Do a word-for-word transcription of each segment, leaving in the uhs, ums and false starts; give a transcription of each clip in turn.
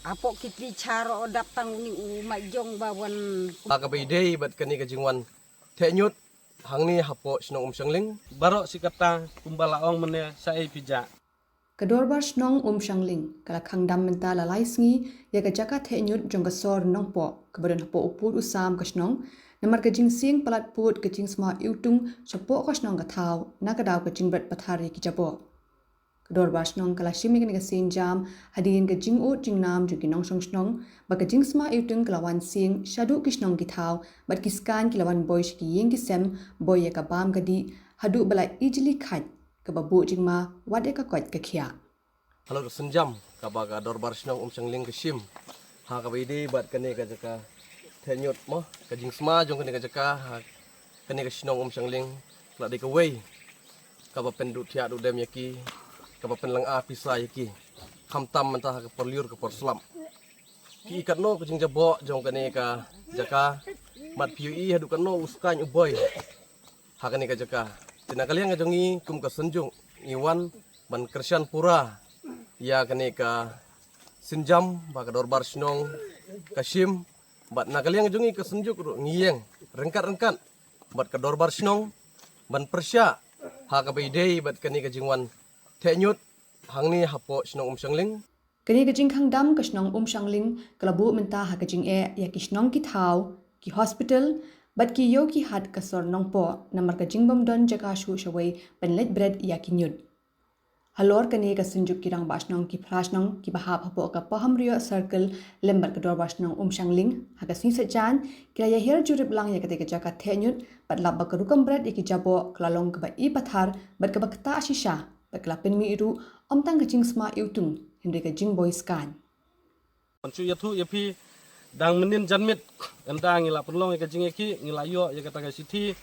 Hapoh ki tli char o dap tang uni u mai jong ba wan. Ha kaba ïadei bad kane ka jingwan theh ñiut hangne hapoh shnong Umshangling. Baroh shi katta kumba la ong mynne, shaei phi jah. Ka Dorbar Shnong Umshangling ka la khang dam mynta la lai sngi ïa ka jaka theh ñiut jong ka sor Nongpoh kaba don hapoh u pud u sam ka shnong, namar ka jingsieng palat pud ka jingsma iwtung shapoh ka shnong ka thaw na ka daw ka jingbret pathar ïa ki jaboh. Ka Dorbar Shnong ka la shim ïa kane ka sienjam hadien ka jingud jingnam jong ki nongshong shnong ba ka jingsma iwtung ka la wan sieng shaduh ki shnong ki thaw bad ki skan ki la wan boi sha ki ïing ki sem, boi ïa ka bam ka dih haduh ba la ijli khat kaba buh jingma wat ïa ka koit ka khiah. Halor ka sienjam kaba ka Dorbar Shnong Umshangling ka shim ha kaba ïadei bad kane ka jaka theh ñiut mo, ka jingsma jong kane ka jaka ha kane ka shnong Umshangling ka la dei kawei kaba pynduh thiah duh dem ïa ki, kaba pynlynga pisa ïa ki, khamtam mynta ha ka por lyiur ka por slap. Ki i katno ka jingjaboh jong kane ka jaka, bad phi ïohi haduh katno u skaiñ u boi ha kane ka jaka. Te na ka liang ka jong ngi kum ka Synjuk ngi wan ban kyrshan pura ïa kane ka sienjam ba ka Dorbar Shnong ka shim, bad na ka liang ka jong ngi ka Synjuk ruh ngi ïeng ryngkat ryngkat bad ka Dorbar Shnong ban pyrshah ha kaba ïadei bad kane ka jingwan theh ñiut hangne hapoh shnong Umshangling. Kane ka jingkhang dam ka shnong Umshangling ka la buh mynta ha ka jingeh ïa ki shnong ki thaw, ki hospital bad ki ïew ki hat ka sor Nongpoh namar ka jingbym don jaka shuh shawei ban leit bret ïa ki ñiut. Halor kane ka Synjuk ki Rangbah Shnong ki phra shnong kiba hap hapoh ka Pahamrioh Circle lem bad ka Dorbar Shnong Umshangling ha ka sngi Saitjaiñ ki la ïahiar jurip lang ïa kata ka jaka theh ñiut bad lap ba ka rukom bret ïa ki jaboh ka la long kaba i pathar bad kaba ktah shisha bad ka la pynmih ruh ym tang ka jingsma iwtung hynrei ka jingboi skaiñ. Ngan shu ïathuh ïa phi, dang mynnin janmiet ynda ngi la pynlong ïa ka jingïakhih, ngi la ïoh ïa kata ka shithi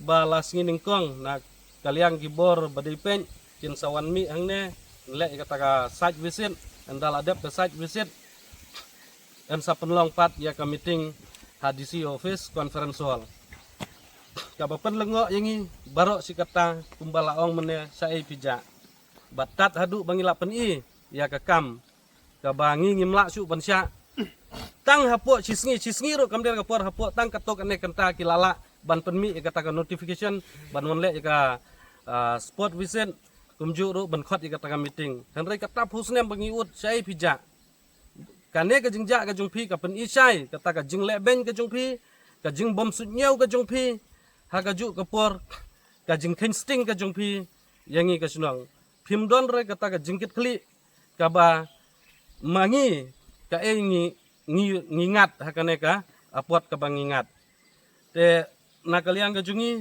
ba la sngi nyngkong na ka liang ki bor ba dei peit kin sa wan mih hangne, leh ïa kata ka site visit. Ynda la dep ka site visit, yn sa pynlong pat ïa ka meeting ha D C office conference hall. Kaba pynlyngngoh ïa ngi baroh shi katta kumba la ong mynne, shaei phi jah. Bad tad haduh ba ngi la pyni ïa ka kam kaba ngi ngim lah shuh ban shah. Tang hapoh shi sngi, shi sngi ruh kam dei ka por, hapoh tang katto katne kynta ki la lah ban pynmih ïa kata ka notification ban wan leh ïa ka, ah, spot visit, kumjuh ruh ban khot ïa kata ka meeting. Hynrei kata phu snem ba ngi ud, shaei phi jah. Kane ka jingjah ka jong phi ka pyni shai kata ka jingleh beiñ ka jong phi, ka jingbym suidñiew ka jong phi ha kajuh ka por, ka jingkheiñ sting ka jong phi ïa ngi ka shnong. Phim don re kata ka jingkitkhlieh kaba ma ngi kaei ngi, ngi, ngi ngat ha kane ka apot kaba ngi ngat. Te na ka liang ka jong ngi,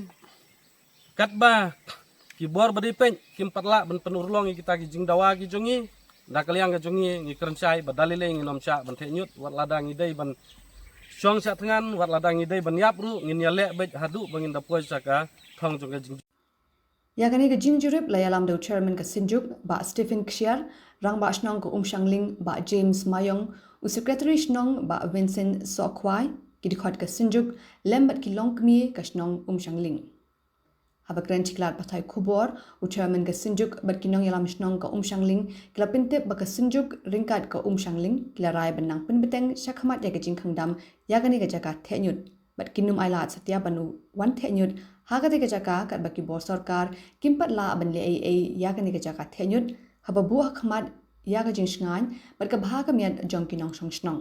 katba ki bor ba dei peit kim pat lah ban pynurlong ïa kita ki jingdawa ki jong ngi, na ka liang ka jong ngi ngi kren shai ba da lei lei ngin ym shah ban theh ñiut, wat lada ngi dei ban shong shah thngan, wat lada ngi dei ban ïap ruh, ngin ïaleh beit haduh ba ngin da poi sha ka thong jong ka jing Ïa kane ka jingjurip la ïalam da u Chairman ka Synjuk, Bah Stephen Kshiar, Rangbah Shnong ka Umshangling, Bah James Mayong, u Secretary Shnong, Bah Vincent Sohkhwai, ki dkhot ka Synjuk, lem bad ki longkmie ka shnong Umshangling. Haba kren sha ki lad pathai khubor, u Chairman ka Synjuk bad ki nongïalam shnong ka Umshangling ki la pyntip ba ka Synjuk ryngkat ka Umshangling ki la rai ban nang pynbteng shakhmat ïa ka jingkhang dam ïa kane ka jaka theh ñiut. Bad kin ym ailad satia ban wan theh ñiut ha kata ka jaka katba ki bor sorkar kim pat lah ban leh ei ei ïa kane ka jaka theh ñiut, haba buh ha khmat ïa ka jingshngaiñ bad ka bha ka miat jong ki nongshong shnong.